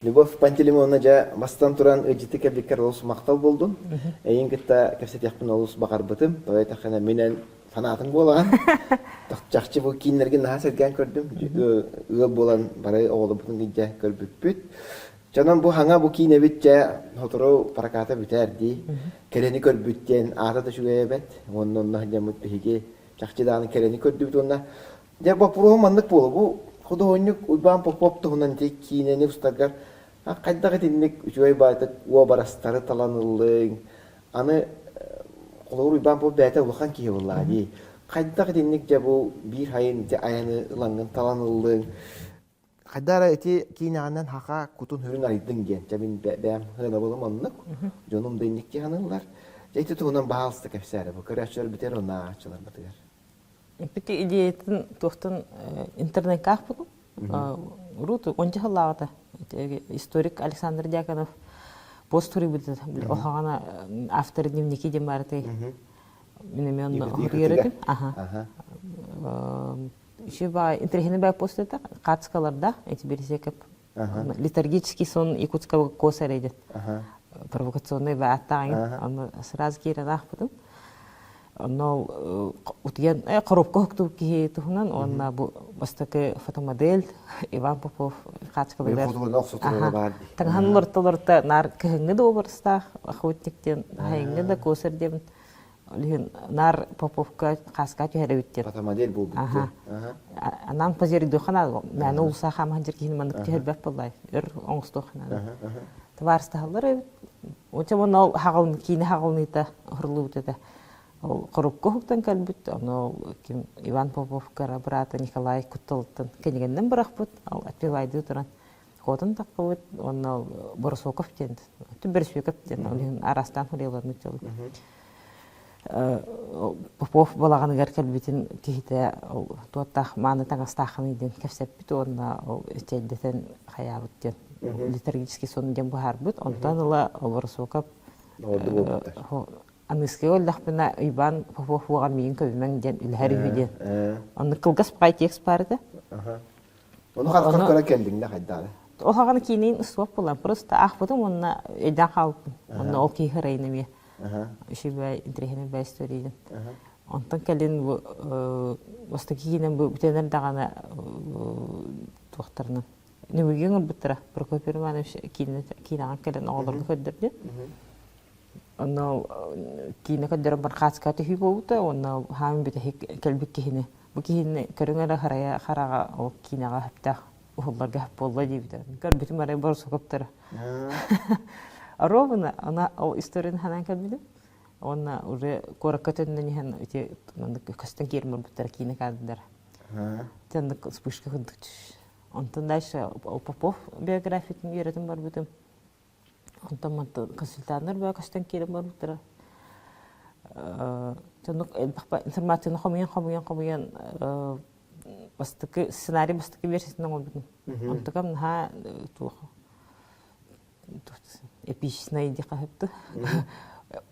Любовь Пантелеймоновна дьэ бастан туран ыалдьыты кэлбиккэр олус махтал буолдун. Эйин кытта кэпсэтиэхпин олус баҕарбытым. Тоҕо этэххинэ мин эн фанатым буолаҕын. Чахчы бу кииннэргин наһаа сэргээн көрдүм. Ыал буолан бары оҕолорбутун илдьэ көрбүппүт. Дьонон бу хаҥа бу киинэбит дьэ сотору проката бүтээр дии. Кэрэни көрбүт диэн аата да үчүгэй эбэт. Уонна онно сылдьаммыт биһиги чахчы даҕаны кэрэни көрдүбүт уонна Дьэ, боппуруоһум маннык буолуо. Бу худуоһунньук Уйбаан Попов туһунан ити киинэни устаргар хайдах итинник үчүгэй баайтык уобарастары талан ыллыҥ? Аны холобур Уйбаан Попов бэйэтэ улахан киһи буоллаҕа дии. Хайдах итинник дьэ бу биир хайын ити айаны ылаҥҥын талан ыллыҥ? Хайдах эрэ ити киинэҕинэн хаха кутун-сүрүн арыйдыҥ диэн. Дьэ мин бэйэм сыанабылым оннук. Дьонум да инник саныыллар. Дьэ ити туһунан баһаалыста кэпсээ эрэ бу көрөөччүлэрбитигэр уонна ааҕааччыларбытыгар. Ити идеятын туохтан интернеккэ аахпытым. Урут уонча сыллааҕыта историк Александр Дьяконов пост суруйбут оһоҕоно автор дневники диэн баарытай. Мин эмиэ онно суруйар этим. Аха. Еще ба интеллигентный бай пост это хаацкаларда эти березекеп летаргический сон якутского косаря диэн провокационный бааттааҕын онно сразу киирэн аахпытым. Онно утуйан коробка уһуктубут киһи туһунан уонна бу бастакы фотомодель Иван Попов хаачыкалыгар таҥаһын олорто-олорто наар кыһыҥҥы да образтаах охотник диэн хайыҥҥы да косарь диэн ол иһин наар Поповка хааска түһэрэбит диэн фотомодель буолбут анаан позердуохха наада мээнэ уулусса хааман дьэр киһини маннык түһэрбэт буоллай өр оҥостуохха наада табаарыстаһаллар эбит Онча уонна ол хаҕылын киинэ хаҕылыныыта уһурлубут этэ. Ол хорукка уһуктан кэлбит, ону ким Иван Попов кыра быраата Николай кутталыттан кинигэннэн бырахпыт, ол отпевайдыы туран куотун таххыбыт, уонна ол Боросоков диэн, Бөрсүөкэп диэн, ол иһин араастаан суруйалларын учуолу. Попов балаҕаныгар кэлбитин киһитэ ол туоттаах мааны таҥастааххыный диэн кэпсэппит уонна ол чэйдэтэн хайаабыт диэн литургический сон диэн быһаарбыт. Онтон ыла Боросуокап Аныыскыга өллөхпүнэ Уйбаан Попов уоҕар миигин көбүмэҥ диэн үлэһэр үһү диэн. Онно кылгас пай текст баар этэ. Ону харахтар көрө кэллиҥ да хайдаҕы? Ол хаҕаны киинин суох буолан просто аахпытым уонна өйдөөн хаалбытым. Онно ол киһи ырайын эмиэ үчүгэй интэриэһинэй бай историянын. Онтон кэлин бу бастакы киинэн бу бүтэнэр даҕаны туохтарынан нөмүгү оҥорбуттара Прокопий Романович киинэҕэ кэлэн оҕолорго көрдөрдө. Онно киинэ көрдөрөн бархаацка түһүү буолбута уонна хаамын бүтэһик кэлбит киһини бу киһини көрүҥ эрэ харайа хараҕа ол киинэҕэ сөптөөх уһулларга сөп буолла диэбитэ. Көрбүтүм арай боросукуптара. Ровно она ол историяны ханаан кэлбитим. Уонна уже куоракка төннөн иһэн ити маннык көстөн киирэн барбыттара киинэ кадрдара. Тэнник вспышка курдук Онтон дальше Попов биографиятын үөрэтэн барбытым. Онтон мантан консультаннар баа көстөн киирэн барбыттара. Соннук информацияны хомуйан хомуйан хомуйан бастакы сценарий бастакы версиятын оҥорбутум. Онтукам наһаа туох эпичнай диэххэ сөптө.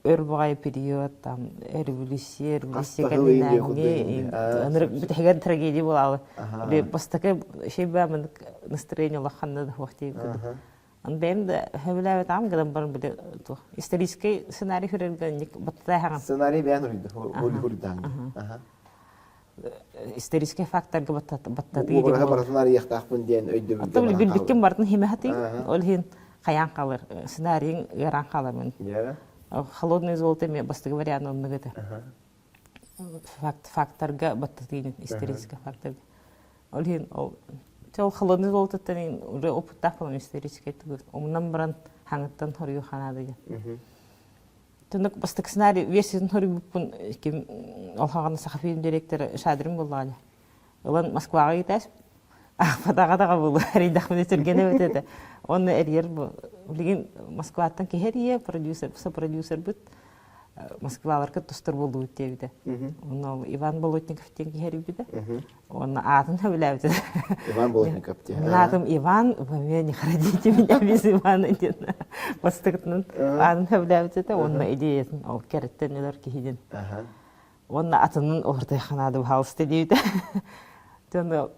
Өр баҕайы период там революция, революция кэннинээҥҥи ынырык бүтэһигэр трагедия буолаалы. Бастакы шейбэ маннык настроение улаханна да суох диэбит курдук. Аны бэйэм да сөбүлээбэтэҕим гынан баран били туох историческай сценарий көрөргө инник баттатааһаҕын. Сценарий бэйэн уруйда, уруйдаан. Историческай факторга баттатыы Уобараһы барытын арыйыахтаахпын диэн өйдөбүлгэ Оттон били билбиккин барытын химэхэтий, ол иһин хайаан хаалар, сценарийын ыараан хаалар мин. Холодное золото эмиэ бастакы вариант оннук этэ. Факторга баттатыы историческай факторга. Ол иһин ол ол холодный золототтан уже опыттаах буолан историческай тугу умнан баран хаҥыттан хоруйу ханаада диэн. Тунук бастакы сценарий версиятын хоруйбуппун ким ол хаҕана Сахафильм директора Шадрин буоллаҕа Ылан Москваҕа ыытаас аахпатаҕа даҕа буолуо эрийдэхпинэ түргэнэ эбит этэ. Онно эрийэр бу билигин Москваттан киһи эрийэ продюсер сопродюсербыт Москваларга тустар буолуут диэбитэ. Онно ол Иван Болотников диэн киһи эрийбитэ. Уонна аатын сөбүлээбитэ. Иван Болотников диэн. Аатым Иван, вы не храните меня без Ивана диэн бастакытынан аатын сөбүлээбитэ уонна идеятын ол кэрэттэн өлөр киһи диэн. Уонна атынын олордуохха наада баһаалыста диэбитэ.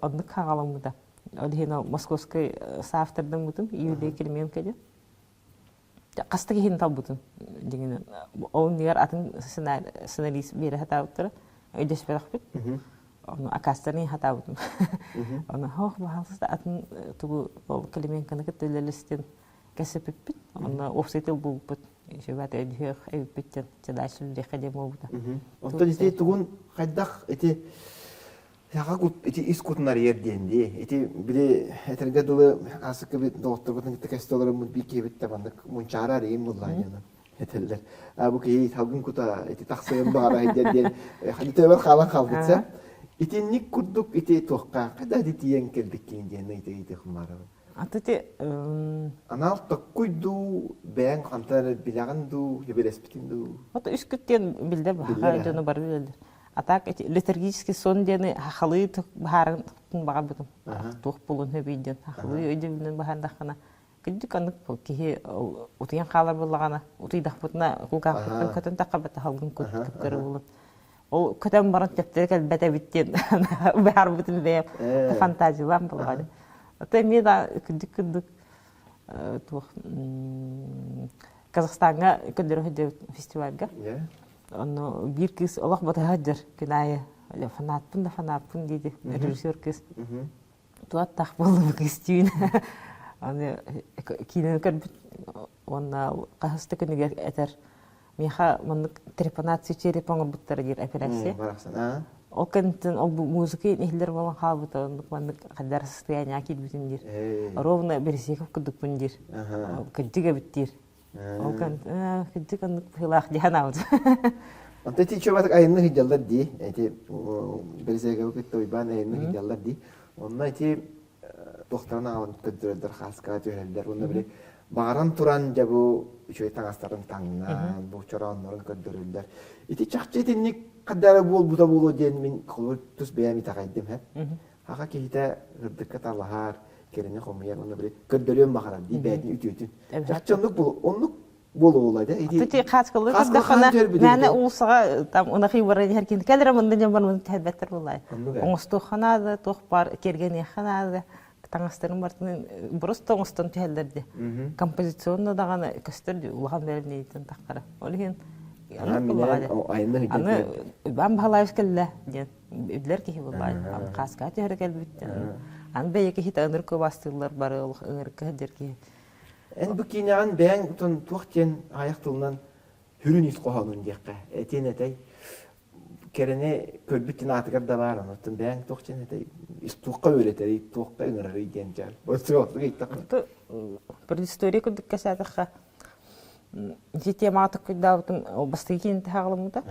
Оннук хаҕаламмыта. Ол иһин ол московскай соавтордаммытым Юлия Клименко диэн. Хаста киһини талбытым дьиҥинэн. Ол иннигэр атын сценарист биэрэ сатаабыттара. Өйдөспөтөхпүт. Ону акаастарын сатаабытым. Ону ох баһаалыста атын тугу ол Клименконы кытта үлэлэстин кэсэпиппит. Онно уопсай тыл булбуппут. Сүбэт өйдүөх эбиппит диэн дальше үлэлиэххэ диэн буолбута. Оттон ити тугун хайдах ити Саха кут ити ис кутун арыйар диэн дии. Ити били этэргэ дылы аасыкка бит доҕотторбутун кытта кэстэ олороммут биир киһибит да маннык мунчаара арыйын буллаа диэн этэллэр. А бу киһи салгын кута ити тахсыан баҕара сылдьар диэн ханна төбөр хаалан хаалбытса. Итинник курдук ити туохха хайда ити тиийэн кэлбиккин диэн ыйытык баарабын. Аты ити Анал токкуй дуу, бэйэҥ хантан эрэ билэҕин дуу, сөбүлэспитин дуу? Вот үс күт диэн билдэ баха дьону бары билэллэр. А так эти летаргический сон диэни хахалыы баһааран баҕарбытым. Туох буолуон сөбүй диэн хахалыы өйдөбүлүнэн баһаардаххына кырдьык оннук киһи утуйан хаалар буоллаҕына утуйдахпытына кулгаахпыттан көтөн таххабата халгын кып-кыра буолан ол көтөн баран төптөрү кэлбэт эбит диэн баһаарбытым бэйэм фантазиялаан буоллаҕа Ата эмиэ да кырдьык кырдык туох Казахстаҥҥа көрдөрө сылдьабыт фестивальга. Онно биир кыыс олох батыһа сылдьар күн аайы фанатпын да фанатпын диэти режиссер кыыс. Туаттаах буолла бу кыыс түүн. Аны киинэни көрбүт уонна хаһыс да күнүгэр этэр Миэхэ маннык трепанация черепа оҥорбуттара диир операция. Ол кэнниттэн ол музыка иһиллэр буолан хаалбыта оннук маннык хайдар состояниеҕа киирбитим диир. Ровно Бересеков курдукпун диир. Кырдьык эбит диир. Ол кэнниттэн кырдьык оннук быһыылаах дии санаабытым. Онто ити чуобатык айынны сылдьаллар дии. Ити Бересековы кытта Уйбаан айынны сылдьаллар дии. Онно ити туохтарын аҕалан көрдөрөллөр, хааскаҕа түһэрэллэр. Уонна били баҕаран туран дьэ бу үчүгэй таҥастарын таҥнан, бу чорооннорун көрдөрөллөр. Ити чахчы итинник хадара буолбута буолуо диэн мин холобур тус бэйэм итэҕэйдим һэ. Аха киһитэ ырдыкка талаһар, кэрэни хомуйар уонна били көрдөрүөн баҕарар дии бэйэтин үтүөтүн. Чахчы оннук оннук буолуола да ити Ити хааскылы көрдөххүнэ мээнэ уулусаҕа там ынахый баран иһэр киһи кэлэрэ мында дьон бармын түһэрбэттэр буоллай. Оҥостуохха наада, туох баар киэргэниэххэ наада. Таҥастарын бартын просто оҥостон түһэллэр дии. Композиционно даҕаны көстөр дии улахан бэлэмниитин таххара. Ол иһин аны Иван Баһылаевич кэллэ диэн билэр киһи буоллай. Хааскаҕа түһэрэ кэлбит. Аны бэйэ киһитэ ынырык кыбастыыллар бары олох ыҥырыкка сылдьар киһи. Эн бу киинэҕин бэйэҥ отон туох диэн аҕыйах тылынан сүрүн ис хоһоонун диэххэ этиэн этэй кэрэни көрбүт диэн аатыгар да баар онтон бэйэҥ туох диэн этэй туохха үөрэтэрий туохха ыҥырарый диэн дьэ ыйыттахха Предыстория курдук кэсээтэххэ ити темаҕа токкуйдаабытым бастакы киинэ таһаҕаламмыта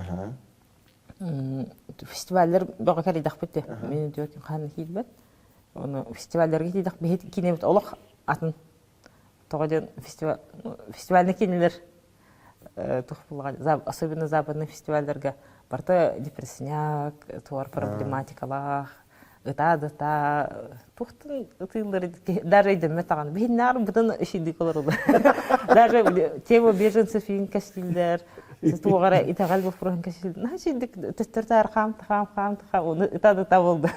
фестиваллар бөҕө кэлийдэхпит де мин түөрт хаһан киирбэт ону фестивалларга киирдэх биһи киинэбит олох атын тоҕо диэн фестиваль фестивальный киинэлэр туох буоллаҕа особенно западный фестивалларга барыта депрессняк туор проблематикалаах ытаа да ытаа туохтан ытыыллар даже өйдөммөт даҕаны биһиннээҕэр бытын ишийдик олороллор даже тема беженцев иин кэстииллэр туох эрэ итэҕэл боппуруоһун кэстииллэр наһаа ишийдик төттөрү таары хаам хаам хаам хаам ону ыта да ыта буолда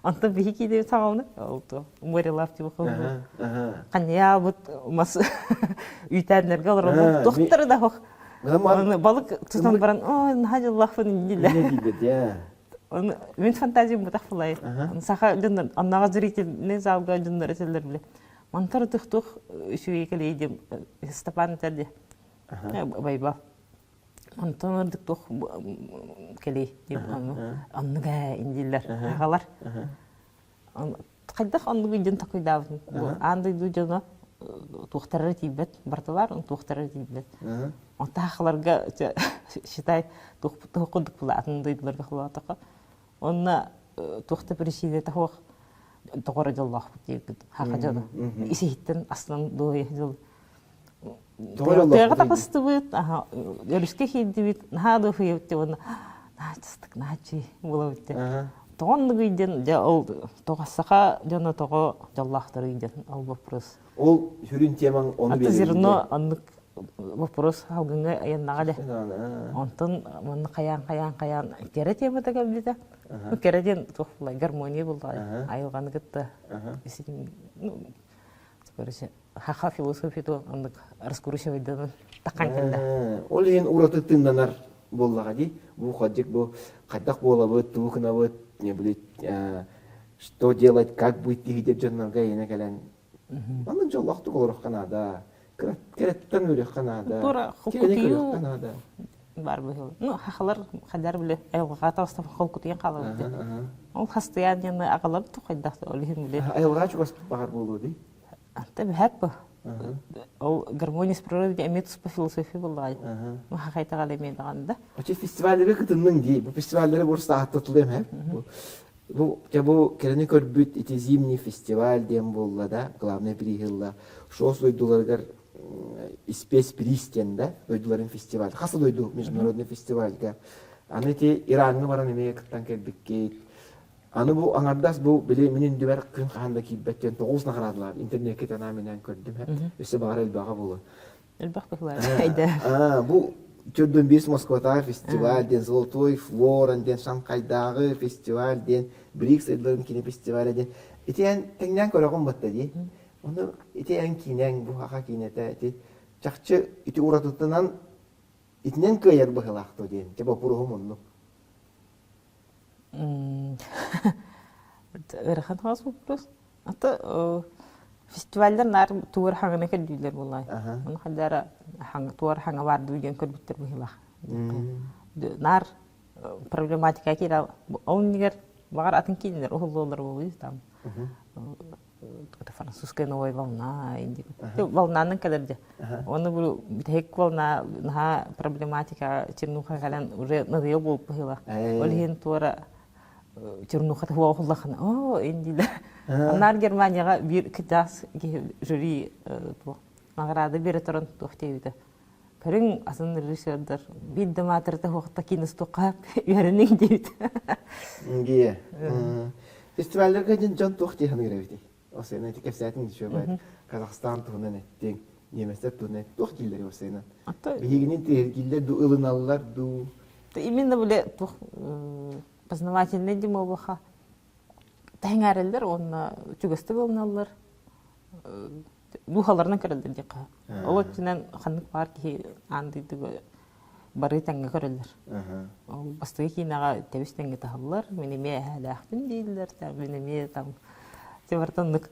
онтон биһи киинэбит саҕаланы ол то морелав типа ханьяабыт мас үүтээннэргэ олороллор туохтары да ох балык тутан баран ой наһаа дьоллоохпун иннилэ Мин фантазиям бутах булай. Саха дьоннор оннооҕо зрительный залга дьоннор этэллэр биле. Мантар тых-тух үчүгэй кэлэй диэн Степан этэр диэ. Байбал. Онтон ырдык туох кэлэй диэн оннук ээ индииллэр аҕалар. Хайдах оннук дьон такыйдаабытын. Аан дойду дьоно туохтара тиийбэт, бартылар туохтара тиийбэт. Онтаахаларга считай туох курдук була атын дойдуларга холоотохо. Онно туох да причинэтэ суох тоҕо дьоллоохпут диэбит хаха дьоно. Ис-иһиттэн астынан дуоһуйа дьол Тыаҕа таҕыстыбыт, өрүскэ киирдибит, наһаа дуоһуйабыт диэн уонна наһаа чыстык, наһаа чэй буолабыт диэн. Тоҕо оннугуй диэн, дьэ ол тоҕо саха дьоно тоҕо дьоллоохторуй диэн ол вопрос. Ол сүрүн темаҥ ону Аты зерно оннук вопрос салгыҥҥа айаннаҕа дэ. Онтон манна хайаан хайаан хайаан кэрэ темата кэлбитэ. Кэрэ диэн туох буолла гармония буолла айылҕаны кытта ну короче хаха философия оннук раскручивайданан таххан кэллэ. Ол иһин ураты тыыннанар буоллаҕа дии. Бу ходик бу хайдах буолабыт, тугу гынабыт, не билит, что делать, как быть диһи дьоннорго эйэнэ кэлэн Маннык дьоллоохтук олоруохха наада. Кэрэттэн үөрүөххэ наада. Тура холкутуйуу наада. Бар быһыл. Ну, хахалар хадар биле айылҕаҕа таҕыстан холкутуйан хаалабыт. Ол хастыйаан диэн аҕалар тухайдах ол иһин биле. Айылҕа чугас баҕар буолуо дии. Анта бэһэп бу. Ол гармония с природой эмиэ туспа философия буоллаҕай. Хахайтаҕал эмиэ даҕаны да. Оче фестивалларга кытынныҥ дии. Бу фестиваллары бу сааттатылыам һэ. Бу дьэ бу кэрэни көрбүт ити зимний фестиваль диэн буолла да, главный приз ылла. ШОС дойдуларыгар спецприз диэн да дойдуларын фестиваль. Хас да дойду международный фестивальга. Аны ити Ираҥҥа баран эмиэ кыттан кэлбиккит. Аны бу аҥардас бу били мин үндүбэр күн хаһан да киирбэт диэн тоҕус наҕараадалаах интернеккэ танаан минээн көрдүм өссө баҕар элбэҕэ буолуо. Элбэх быһылаах. Бу төрдүн биэс Москватааҕы фестиваль диэн, Золотой Флорен диэн, Шанхайдааҕы фестиваль диэн, БРИКС ыйдарын кини фестиваля диэн. Ити эн тэҥнээн көрөҕүн батта дии. Ону ити эн киинэҥ, бу хаха киинэтэ ити чахчы ити уратытынан итинэн кыайар быһылаах дуо диэн. Дьэ боппуруоһум оннук. Ыарахан хаҕас вопрос. Ата фестиваллар наар тугар хаҥаны көрдүүллэр буоллай. Ону хайдара тугар хаҥа баар дуу диэн көрбүттэр быһыылаах. Наар проблематика киирэ ол иннигэр баҕар атын кииннэр уһуллуоллар буолуй там это французская новая волна волнанан кэлэр дьэ оны бу бүтэһик волна наһаа проблематика чернуха кэлэн уже надоел буолуп быһыылаах ол иһин туора чернуха туһуохуллахына о индилер анаар Германияҕа биир кытаас киһи жюри туох награда бере туран туох диэбитэ көрүҥ атын режиссердар биир да маатырыта хуохта киностуохха үөрэниҥ диэбит Гие. Фестивалларга дьон дьон туох дии саныыр эбитий? Осыйна ити кэпсээтиҥ дьүөбэт Казахстан туһунан эттиҥ, немецтэр туһунан туох дииллэр осыйна? Биһигини тиһиргиллэр дуу, ылыналлар дуу? Именно биле туох познавательный димобаха тэҥээрэллэр уонна чугастык ылыналлар дууһаларынан көрөллөр диэххэ. Ол өттүнэн ханнык баар киһи аан дойдуга бары тэҥҥэ көрөллөр. Ол бастакы киинэҕэ тэбис тэҥҥэ таһаллар, мин эмиэ эһээлээхпин дииллэр, мин эмиэ там барытыннык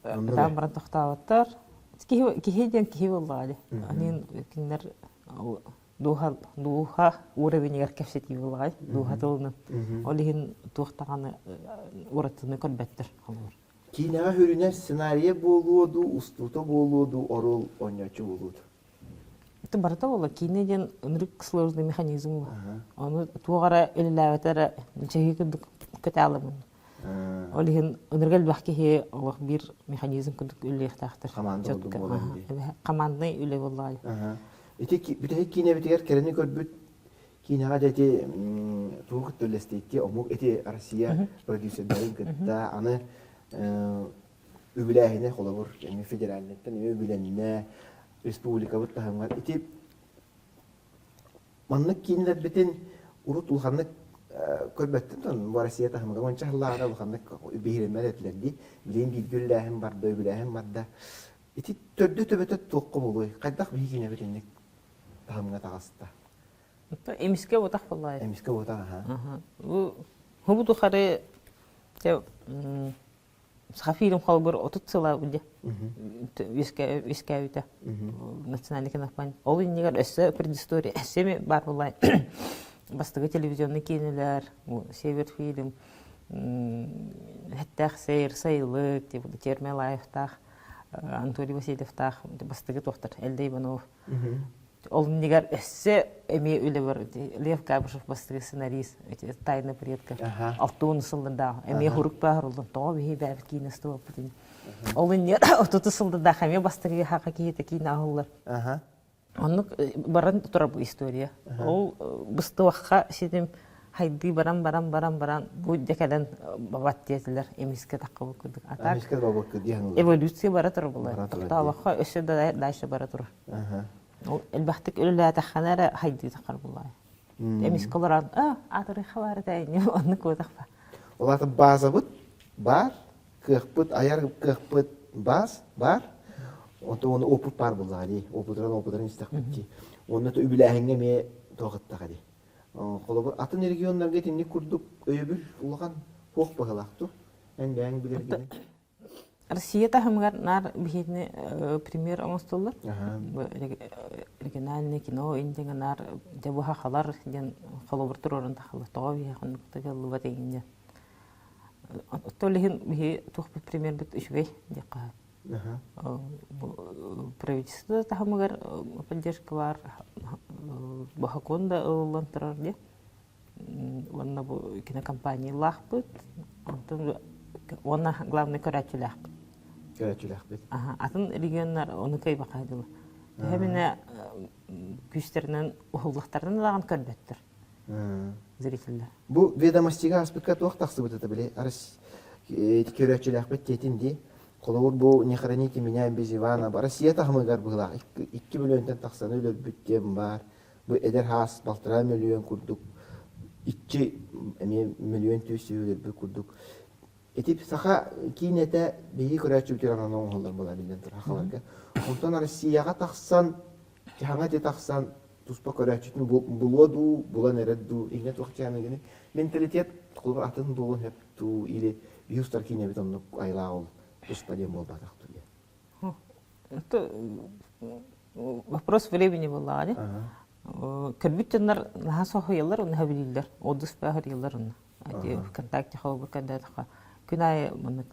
ытаан баран тохтооботтор. Киһи, киһи диэн киһи буоллаҕа дии. Анин кинилэр дууһа дууһа уровенигэр кэпсэтии буоллаҕай, дууһа тылынан. Ол иһин туох даҕаны уратыны көрбөттөр холобур. Киинэҕэ сүрүнэ сценарийа буолуо дуу, устуута буолуо дуу, оруол оонньооччу буолуо дуу? Это барыта буолла. Киинэ диэн ынырык сложный механизм Ону туох эрэ үлэлээбэтэ эрэ чэһии курдук көтө Ол иһин ынырык элбэх киһи олох биир механизм курдук үлэлиэхтээхтэр. Команда курдук буолан дии. Командный үлэ буоллаҕа. Ити бүтэһик киинэбитигэр кэрэни көрбүт киинэҕэ дьэ ити тугу кытта үллэстиикки омук ити Россия продюсердарын кытта аны үбүлээһинэ холобур эмиэ федеральныйтан эмиэ үбүлэннэ республикабыт таһымыгар ити маннык киинэлэрбитин урут улаханнык көрбөттүм тон бу Россия таһымыгар уонча сыллааҕыта улаханнык биһирэммэт этилэр дии билигин бииргэ үлэлээһин барда үбүлээһин барда ити төрдө төбөтө туохха буолуой хайдах биһи киинэбит инник таһымҥа таҕыста Эмискэ утах буоллаҕай. Эмискэ утах аха. Бу бу тухары Саха фильм холобур 30 сыла дьэ үөскээбитэ национальный кинопан. Ол иннигэр өссө предыстория өссө эми баар буоллай бастакы телевизионный киинэлэр Север фильм Хэттээх Сейр Сайылык Термелаевтаах Анатолий Васильевтаах бастакы туохтар Элдэ Иванов Ол иннигэр өссө эмиэ үлэбэр Лев Габышев бастакы сценарист «Тайна предков» алтуон сыллардаах эмиэ хурук бааһырыллан тоҕо биһи бээбит киинэ устубаппытын. Ол иннигэр отуту сыллардаах эмиэ бастакы хака киһитэ киинэ аһыллар. Оннук баран турар бу история. Ол быстыбахха ситим хайдыы баран баран баран баран бу дьэ кэлэн бабат диэтилэр эмискэ таххабыт курдук. А так эволюция бара турар буолар. Тохтообокко өссө да дальше бара турар. Ол элбэхтик үлэлээтэххинэ эрэ хайдыы таххар буоллаҕай. Эмискэ олорон, а, аатырыха баар этэ, оннук буотахпа. Ол аата базабыт баар, кыахпыт, айар кыахпыт баас баар. Онтон оны опыт баар буоллаҕа дии. Опытыран опытыран истэхпит дии. Онно үбүлээһиҥҥэ эмиэ туох ыттаҕа дии. Холобур, атын регионнарга итинник курдук өйөбүл улахан хуох быһылаах ту. Эн бэйэҥ билэргинэн. Россия таһымыгар наар биһиэни премьер оҥостоллор. Региональный кино индиҥа наар дьэ бу хахалар диэн холобур туруоран тахаллар. Тоҕо биһиэхэ оннук кыаллыбат эҥин диэн. Оттон иһин биһи туохпут премьербит үчүгэй диэххэ Правительство таһымыгар поддержка баар, бохокуон да ылыллан турар диэн. Уонна бу кинокомпаниялаахпыт, онтон уонна главный көрөөччүлээхпит. Көрөөччүлээхпит. Атын регионнар ону кыайбакка дылы. Төһө эминэ күүстэринэн уһуллахтарынан даҕаны көрбөттөр зрителлэр. Бу ведомостига ааспыкка туох тахсыбыт это били көрөөччүлээхпит диэтин дии. Холобур бу не храните меня без Ивана Россия таһымыгар быһылаах 2 миллионтан тахсаны өлөрбүт диэн баар. Бу эдэр хаас балтараа мөлүйүөн курдук, иччи эмиэ мөлүйүөн түс өлөрбүт курдук. Ити саха киинэтэ биһиги көрөөччүбүтүгэр ананан оҥоһуллар буолар биллэн турар сахаларга. Онтон Россияҕа тахсан, дьаһаҥа ити тахсан туспа көрөөччүтүн булуо дуу, булан эрэр дуу, иҥнэ туох дьаныгыны менталитет холобур атын буолуон сөп дуу или биһи устар киинэбит оннук айылаах ол туспа диэн буолбатах дуу диэн. Это вопрос времени буоллаҕа дии. Көрбүт дьоннор наһаа соһуйаллар уонна сөбүлүүллэр. Отзыв баһырыйаллар онно. ВКонтакте холобур көрдөөтөххө күн аайы маннык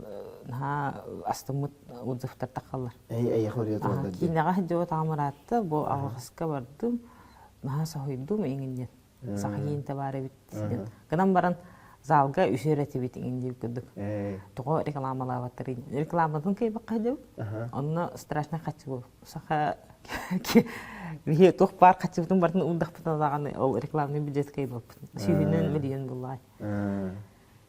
наһаа астыммыт отзывтар тахаллар. Киинэҕэ сылдьыбыт аҕам ыраатта, бу алҕаска бардым, наһаа соһуйдум иҥин диэн. Саха киинэтэ баар эбит диэн. Гынан баран залга үсүөр этибит иҥин диир курдук. Тоҕо рекламалаабаттар рекламатын кыайбакка сылдьабыт. Онно страшно хаччы саха биһи туох баар хаччыбытын барытын уурдахпытына даҕаны ол рекламный бюджет кыайбаппыт. Сүүһүнэн миллион буллаай.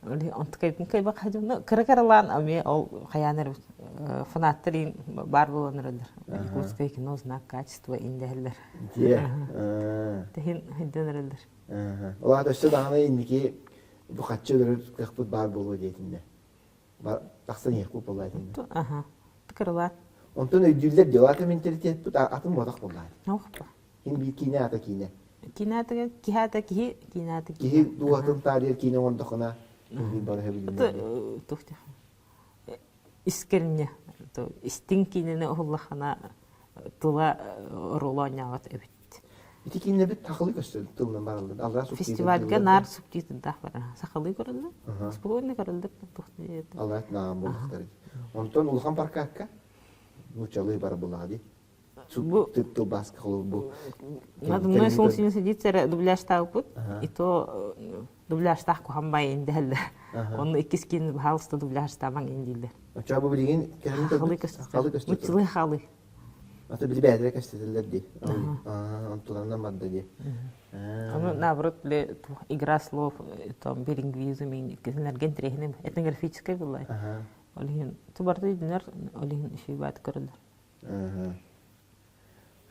Онтукайбын кыайбак сылдьабын. Кыра-кыралаан эмиэ ол хайаан эрэ фанаттар баар буолан эрэллэр. Якутское кино знак качества индэһэллэр. Тэһин хайдан эрэллэр. Ол аата өссө даҕаны инники бу хаччы өлөрөр кыахпыт баар буолуо диэтиннэ. Тахсан иһиэхпит буолла этиннэ. Аха. Кыралаан. Онтон өйдүүллэр дии, атын менталитетпут атын буотах буолла. Кин биир киинэ ата киинэ. Киинэ ата киһи ата киһи, киинэ ата киһи. Киһи дууһатын таарыйар киинэ оҥордохуна, биир бары сөбүлүүр. Туох искэринньэ истиҥ киинэни уһуллаххына тыла оруолу оонньообот эбит. Ити киинэбит сахалыы көстөр тылынан бараллар. Аллараа Фестивальга наар субтитрдаах барар. Сахалыы көрөллөр. Спокойно көрөллөр. Аллараа наам буолуохтар. Онтон улахан паркаакка нууччалыы бар булаа дии. Тылбааска холобур бу. Надо солнце сидится эрэ дубляжтаабыт. И то дубляжтаах куһаҕан баайын дэһэллэр. Онно иккис киин баһаалыста дубляжтаабаҥ ин дииллэр. Оччоҕо бу билигин кэлин Халы көстөр. Муччулыы халы. Ата били бэйэлэрэ кэстэтэллэр дии. Онтуларынан барда дии. Ону наоборот били игра слов там билингвизм кинилэргэ интэриэһинэй этнографическай буоллай. Ол иһин тубарда динер ол иһин үчүгэй көрөллөр.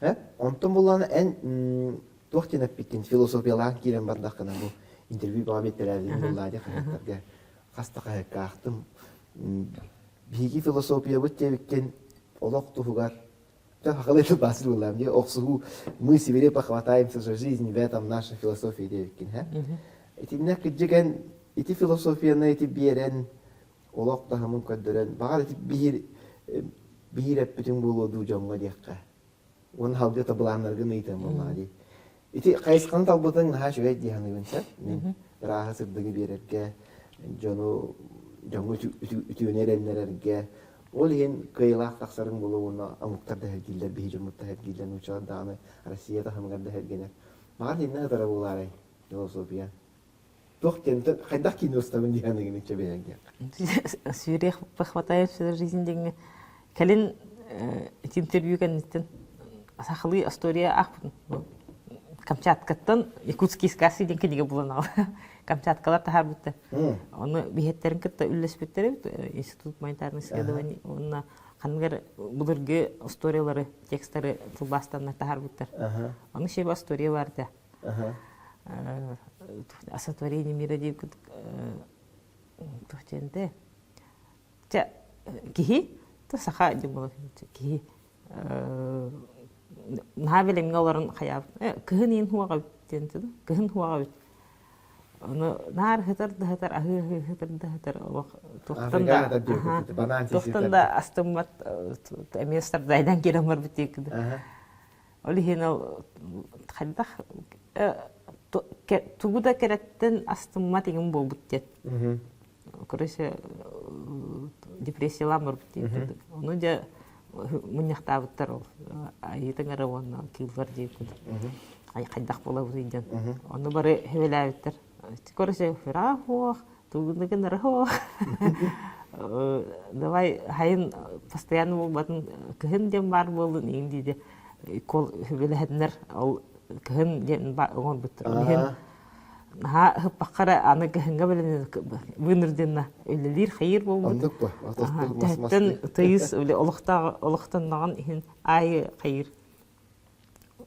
Э, онтон буллаана эн туох диэн эппиккин философиялаан киирэн бардаххына бу интервью баҕа биэртэлээбитин буллаа дии хаһыаттарга хас да хаһыакка аахтым. Биһиги философиябыт диэбиккин олох туһугар сахалыы тылбаасыр буоллаам дии охсуһуу мы свирепо хватаемся за жизнь в этом наша философия диэбиккин һэ итиннэ кырдьык эн ити философияны ити биэрэн олох таһымын көрдөрөн баҕар ити биир биир эппитиҥ буолуо дуу дьоҥҥо диэххэ уонна халгыта былааннаргын ыйытыам буоллаҕа дии ити хайысханы талбытыҥ наһаа үчүгэй дии саныыбын сөп мин ырааһы сырдыгы биэрэргэ дьону дьоҥҥо үтүөнү эрэннэрэргэ ол иһин кыайыылаах тахсарыҥ буолуо уонна омуктар да эһэргииллэр биһи дьоммут да эһэргииллэр нууччалар даҕаны Россия таһымыгар да эһэргэнэр баҕар итиннэ сытара буолаарай философия Туох диэн хайдах киинэ устабын диэн ыгын чэбэйэн диэххэ. Свирепо хватает всю жизнь диэҥҥэ кэлин ити интервью кэнниттэн сахалыы история аахпытым. Камчаткаттан Якутские сказки диэн кинигэ булан аҕал. Камчаткалар таһаарбыттар. Ону биһиэттэрин кытта үллэспиттэр эбит Институт гуманитарных исследований уонна ханныгар былыргы историялары, текстары тылбаастаннар таһаарбыттар. Ону шеба история бар этэ. Сотворение мира диэн туох диэн дээ Чэ киһи саха диэн киһи наһаа бэлэмҥэ олорон хайаабыт кыһын иин хуоҕабыт диэн кыһын хуоҕабыт ону наар ыһытар да ыһытар аһыы аһыы ыһытар да ыһытар олох туохтан да туохтан да астыммат эмиэ стардайдан киирэн барбыт диэки Ол иһин ол хайдах тугу да кэрэттэн астыммат игин буолбут диэн. Короче, депрессиялаан барбыт диэн. Ону дьэ мунньахтаабыттар ол айыытын эрэ уонна кыыллар диэн курдук. Хайдах буолабытый диэн. Ону бары хэвэлээбиттэр. Короче, фыраах тугуныгын ырахуох. Давай хайын постоянно буолбатын кыһын диэн баар буоллун иин диде кол хүбэлэһэннэр ол кыһын диэн оҥорбуттар. Ол иһин наһаа ыһыппаххара аны кыһыҥҥа бэлэмнэн вынужденно үлэлиир хайыыр буолбут. Оннук бу. Төһөттөн тыйыс олохтоох олохтонноҕун иһин аайы хайыыр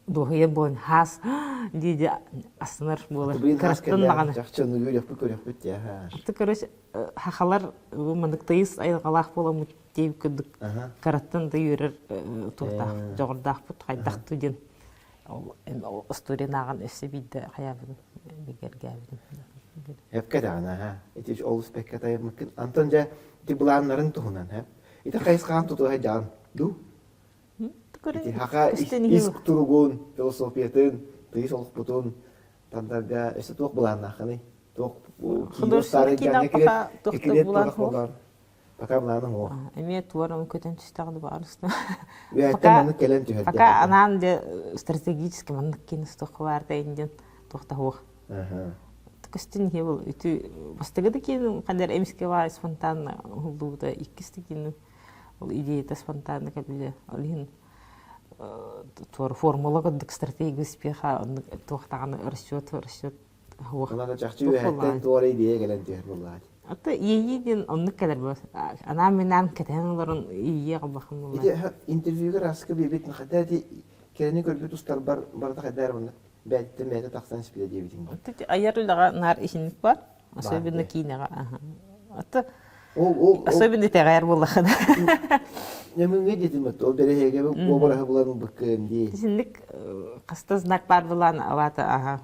дуоһуйа буолан хаас дии астынар буолар кыраттан даҕаны чахчы ону үөрүөхпүт көрүөхпүт дии Аты короче хахалар маннык тыйыс айылҕалаах буоламмыт диэбит курдук кыраттан да үөрэр туохтаах дьоҕурдаахпыт хайдах ту диэн ол историяны ааҕан өссө биирдэ хайаабытын бигэргээбитим Эпкэ даҕаны аха ити олус бэккэ тайыммыккын Антон дьэ ити былааннарын туһунан һэ ити хайысхаҕын тутуһа дьаҕан дуу Ити хака ис туругун, философиятын, тыйыс олохпутун тандарга өссө туох былааннааххыный? Туох Художественный кино пока туох да былаан суох. Пока былааным суох. Эмиэ туорам көтөн түстэҕинэ баарысна. Үөһэттэн маннык кэлэн түһэр. Пока анаан де стратегически маннык кино туох баар диэн туох да суох. Көстөн иһэ был үтү бастакы да киин хандар эмиске баар спонтанно уһуллубута иккис да киин Ол идеята спонтанно кэлбитэ. Ол иһин туор формула курдук стратегия успеха оннук туох даҕаны расчет расчет суох. Онон чахчы үөһэттэн туора идея кэлэн түһэр буоллаҕа. Ата иэйии диэн оннук кэлэр буолар. Анаан-минаан кэтэһэн олорон иэйии аҕалбахым буолла. Ити интервьюга раска биэрбит хата ити кэрэни көрбүт устарбар барыта хайдаар уонна бэйэттэн бэйэтэ тахсан испитэ диэбитиҥ. Айар үлэҕэ наар исинник бар. Особенно киинэҕэ. Ата Особенно итэҕэйэр буоллаххына. Нөмүҥҥэ диэтим ол бэрэһиэгэ уобараһы булан ылбыккын дии. Итинник хаста знак баар булан алаата аха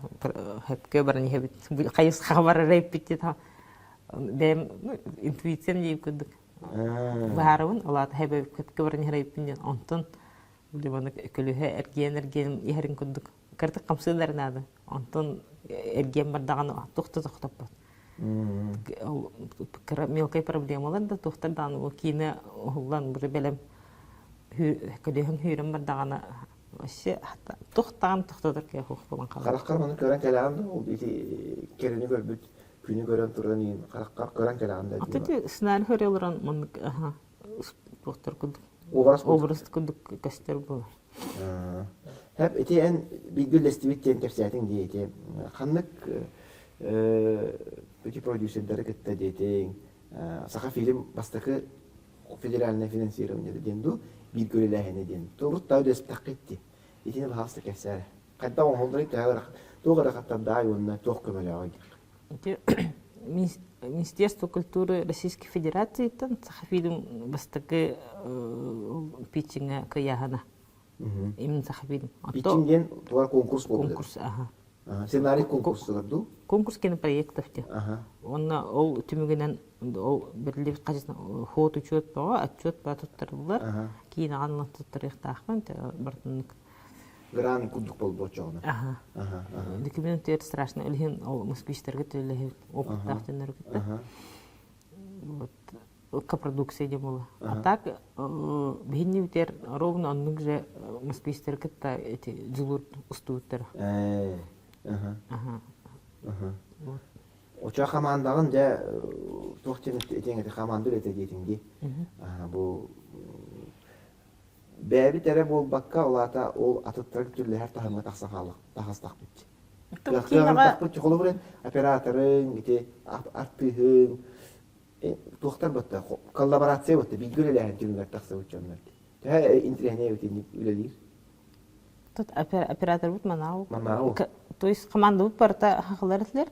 хөпкө баран иһэбит. Хайысхаҕа барар эппит диэн бэйэм интуициям диир курдук. Быһаарабын алаата хөпкө баран иһэр эппин диэн онтон били көлүөһэ эргийэн-эргийэн иһэрин курдук кырдык хамсыылар наада. Онтон эргиэн бардаҕына туох да тохтоппот. Кыра мелкай проблемалар да туохтар даҕаны ол киинэ уһуллан бары бэлэм көлүөһүн хүүрэн бардаҕына вообще туох даҕаны тохтотор киһи суох буолан хаалар. Хараххар маны көрөн кэлэҕин да ол ити кэрэни көрбүт күнү көрөн туран иин хараххар көрөн кэлэҕин да Аты сценарий көрө олорон маннык туохтар курдук Образ образ курдук көстөр буолар. Хэп ити эн бииргэ үллэстибит диэн кэпсээтиҥ дии ити ханнык ити продюсердары кытта диэтиҥ Сахафильм бастакы федеральное финансирование диэн дуу бииргэ үлэлээһинэ диэн урут да үлэстэххит дии итини баһаалыста кэпсээ эрэ хайдах оҥоһулларый төһө туох ыарахаттардаай уонна туох көмөлөөҕүй Ити Министерство культуры Российской Федерацияттан Сахафильм бастакы питчиҥҥэ кыйааһына. Именно Сахафильм. Питчинг диэн тугар конкурс буолбут. Конкурс, аха. Сценарий конкурсугар дуу? Конкурс кинопроектов диэн. Уонна ол түмүгүнэн ол бэриллибит хачыстан ход учет бөҕө, отчет баа туттарыллар. Киинэҕэ туттарыахтаахпын, бартыннык Гран курдук буолбут оччоҕуна. Аха. Документ страшно илиһин ол москвичтарга төлөһүбүт опыттаах дьоннору кытта. Вот копродукция диэн буолла. А так биһинни бүтэр ровно оннук же москвичтары кытта эти дьулуур устубуттара. Аха. Очо хамаандаҕын дьэ туох диэн этиэҥ этэ хамаанда үлэтэ диэтиҥ дии. Бу Бэйэбит эрэ буолбакка, ол аата ол атыттары түллэһэр таһымҥа тахсан таҕыстахпыт. Кыаҕырдахпыт холобур операторыҥ, ити артыыһыҥ, туохтар батта, коллаборация батта, бииргэ үлэлээһин түмүгэр тахсыбыт дьоннор. Төһө интириэһинэй эбит инник үлэлиир? Тут операторбыт Манау. Манау. То есть командабыт барыта хахалар этилэр.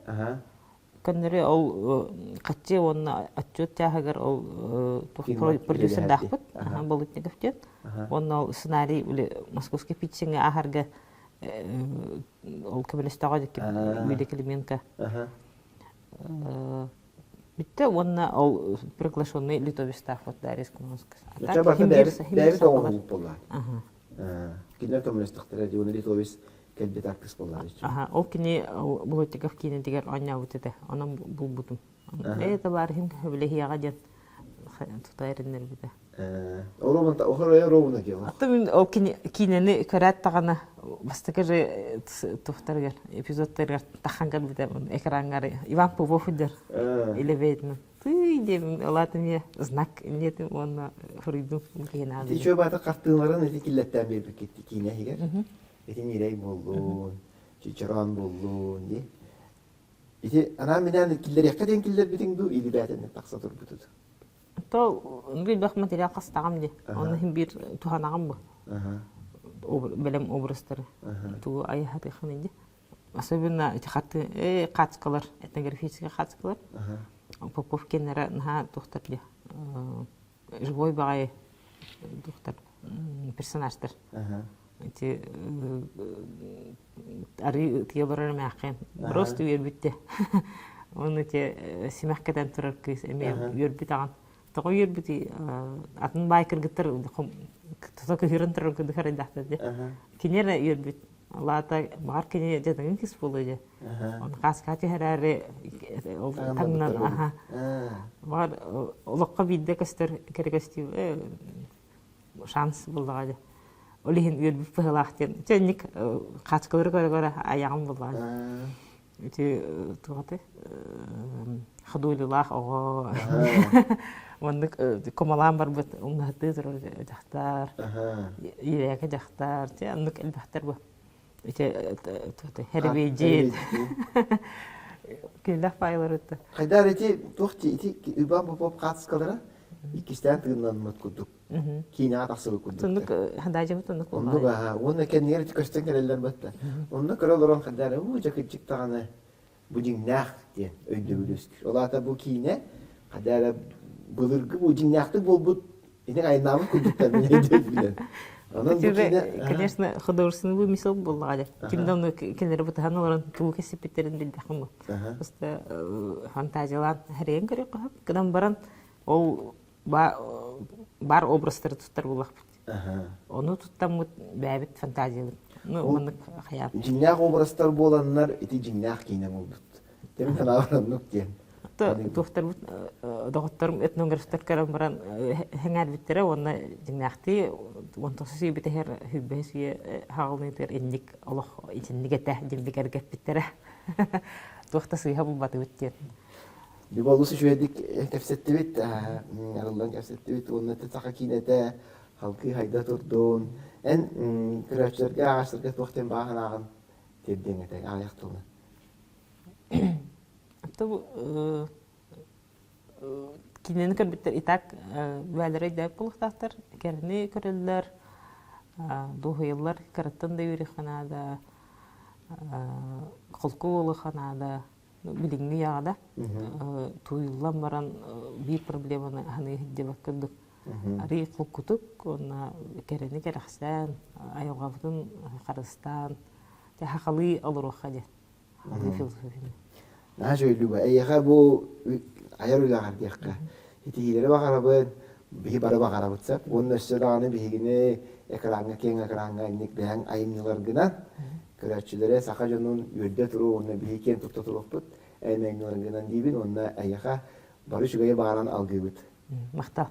Көннөрү ол хаччы уонна отчет чааһыгар ол продюсердаахпыт Болотников диэн. Уонна ол сценарий московский питчингэ ааһарга ол көмөлөстөҕө Юлия Клименко. Бүттэ уонна ол приглашенный литовистаах вот Дарья Скуманская. Бэйэбит оҥоһуллубут буоллаҕа. Кинилэр көмөлөстөхтөрө дии, уонна литовис кэлбит артыыс буоллаҕа. Аха, ол кини Болотиков киинэтигэр оонньообут этэ. Онон булбутум. Ээ, табаарыһым сөбүлэһиэҕэ диэн тута эрэннэрбитэ. Оруобуна дии. Аты мин ол киинэни көрөөт даҕаны бастакы же туохтарыгар эпизодтарыгар тахан кэлбитэ экраҥҥар Иван Попов дэр илэбэйтин тый диэбин ылаатым я знак диэтим уонна суруйдум киһин аады. Ити баата хартыыларын ити киллэттээн биэрбиккит киинэ иһигэр. Ити ньирэй буоллун, чичерон буоллун дии. Ити анаан-минээн киллэриэххэ диэн киллэрбитиҥ дуу или бээтинэн тахса турбутут? То элбэх материал хастаҕым дии. Онно иһин биир туһанаҕым бу. Бэлэм образтары. Тугу айаһатыаххын дии. Особенно эти хаты, э, хацкалар, этнографические хацкалар. Попов кеннера наһаа тухтар дии. Живой баҕайы тухтар персонажтар. Ити арыы ытыйа барар эмээххин просто үөрбүттэ. Оны те симэх кэтэн турар кыыс эмиэ үөрбүт аҕан. Тоҕо үөрбүтүй атын баай кыргыттар тута кыһыран турар кырдык арайдаахтар дии. Кини эрэ үөрбүт. Лаата баҕар кини дьадаҥы кыс буолуо дии. Оны хааска түһэрээри ол таҥнан аха. Баҕар олоххо биирдэ көстөр кэрэ көстүү шанс буллаҕа дии. Ол иһин үөрбүт быһыылаах диэн. Чэ инник хаачыкалары көрө-көрө айаҕым буллаҕа. Ити туох ходулилаах оҕо маннык кумалаан барбыт умнаһытыы турар дьахтар, иирээкэ дьахтар, чэ оннук элбэхтэр бу. Ити Хэрбиэдьиит. Күллэх пайларыты. Хайдар ити туох ити Иван Попов хаатыскалара иккистээн тыыннаммыт курдук. Киинэҕэ тахсыбыт курдук. Туннук хадажыбыт туннук Оннук аха. Уонна кэннигэр ити көстөн кэлэллэр батта. Онно көрө олорон хайдар уу дьэ кырдьык даҕаны бу дьиҥнээх диэн өйдөбүл үөскүүр. Ол аата бу киинэ хайда эрэ былыргы бу дьиҥнээхтик буолбут ини айнаабыт курдуктар мин өйдөбүлүнэн. Онон бу киинэ Конечно, художественный вымысел буоллаҕа дьэ. Ким да ону кинилэри бытаһан олорон тугу кэсиппиттэрин билбэххин бу. Просто фантазиялаан хэрийэн көрүөххэ сөп. Гынан баран ол баар образтары туттар буоллахпыт. Ону туттаммыт бэйэбит фантазиябыт. Ну, маннык хайаат. Дьиҥнээх образтар буоланнар ити дьиҥнээх киинэ буолбут. Тем санаабар оннук диэн. Туохтарбыт доҕотторум этнографтар көрөн баран хэҥээрбиттэрэ уонна дьиҥнээхтии онтон сүйбүтэһэр хүббэһи сүйэ хаҕылыныытыгар инник олох итинник этэ диэн бигэргэппиттэрэ. Туох да сыыһа булбатыбыт диэн. Бүгүн олус үчүгэйдик кэпсэттибит, арыллан кэпсэттибит уонна саха киинэтэ халкыы хайда турдун. Эн көрөөччүлэргэ, ааҕааччыларга туох диэн баҕа санааҕын тиэрдиэҥ этэй аҕыйах тылынан? Киинэни көрбүттэр и так бээлэрэ өйдөөбүт буолуохтаахтар. Кэрэни көрөллөр, дуоһуйаллар, кыраттан да үөрүөххэ наада, холку буолуохха наада. Билиҥҥи үйэҕэ да тууйуллан баран биир проблеманы аһыныы сылдьыбат курдук арыый холкутук уонна кэрэни кэрэхсээн, айылҕабытын харыстаан, сахалыы олоруохха диэн. Сахалыы философияны. Наһаа үчүгэй Эйиэхэ бу айар үлэҕэр диэххэ итиилэри баҕарабын, биһи бары баҕарабыт сөп. Уонна өссө даҕаны биһигини экраҥҥа, киэҥ экраҥҥа инник бэйэҥ айымньыларгынан көрөөччүлэри саха дьонун үөрдэ туруо уонна биһи киэн тутта туруохпут эн айымньыларгынан диибин уонна эйиэхэ бары үчүгэйи баҕаран алгыыбыт. Махтал.